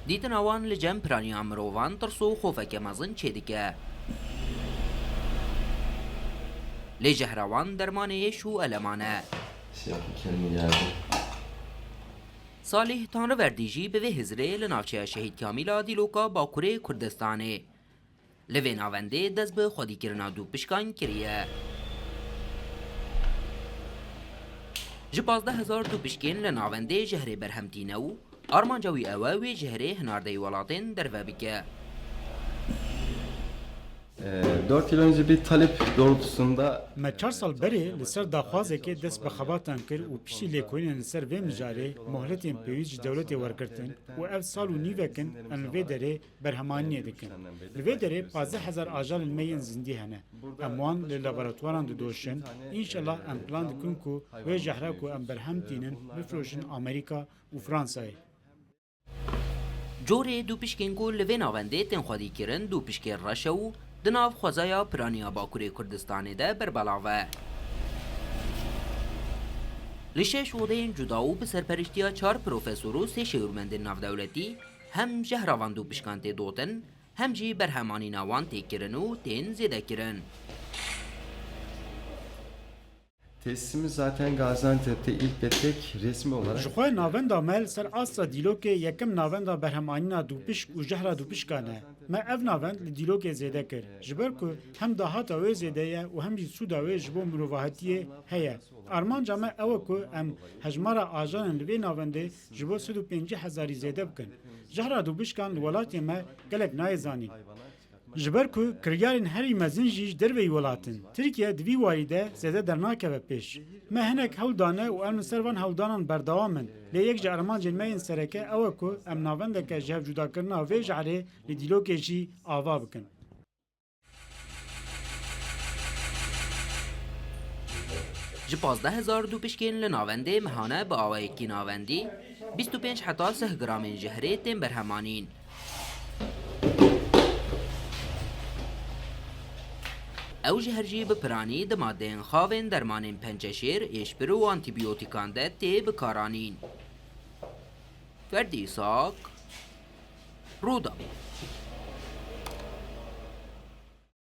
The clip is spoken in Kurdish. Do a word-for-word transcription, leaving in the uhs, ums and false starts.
Dîtina wan li cem piraniya mirovan tirs û xofeke mezin çêdike. Lê jehra wan dermanê êş û eleman e. Siyahlı kelime geldi. Salih Tanrıverdi jî bi vê hizrê li navçeya Şehîd Kamîl a Dîloka Bakurê Kurdistanê li vê navendê dest bi xwedîkirina dûpişkan kiriye. Ji pazdeh hezar dûpişkên li navendê jehrê berhem tîne û armanca wî ew e wê jehrê hinardeyî welatên derve bike. Ee, dört yıl önce bir talep doğrultusunda Me çar sal berê li ser daxwazekê dest bi xebatan kir û piştî lêkolînên li ser vê mijarê mohletên pêwîst ji dewletê wergirtin û ev sal û nîvek in em li vê derê berhemanînê dikin. Li vê derê pazdeh hezar ajanên me yên zindî hene. Em wan li laboratuwaran didoşin. Înşellah em plan dikin ku wê jehra ku em berhem tînin bifroşin Amerîka û Fransayê. Corê dûpişkên ku li vê navendê tên xwedîkirin dûpişkên reş e û di nav xwezaya piraniya Bakurê Kurdistanê de berbelav e. Li şeş odeyên cuda û bi serperiştiya çar profesor û sê şêwirmendên navdewletî hem jehra van dûpişkan tê dotin, hem jî berhemanîna wan tê kirin û tên zêdekirin. Tesisimiz zaten Gaziantep'te ilk ve tek resmi olarak Ji xwe navenda me li ser asta Dîlokê yekem navenda berhemanîna dûpişk û jehra dûpişkan e. Me ev navend li Dîlokê zêde kir. Ji ber ku hem dahata wê zêde ye û hem jî sûda wê ji bo mirovahetiyê heye. Armanca me ew e ku em hejmara ajanên li vê navendê ji bo sed û pêncî hezarî zêde bikin. Jehra dûpişkan li welatê me gelek nayê zanîn. Ji ber ku kiryarên herî mezin jî ji derveyî welat in, Tirkiye di vî warî de zêde dernakeve pêş. Me hinek hewl dane û em li ser van hewldanan berdewam in, lê yek ji armancên me yên sereke ew e ku em navendeke ji hevcudakirina vê jehrê li Dîlokê jî ava bikin. Ji pazdeh hezar dûpişkên li navendê mehane bi awayekî navendî bîst û pênc heta sih gramên jehrê tên berhemanîn. Ew jehr jî bi piranî di madeyên xavên dermanên pençeşêr, êşpir û antîbiyotîkan de tê bikaranîn. Ferdî Îsak, Rûda.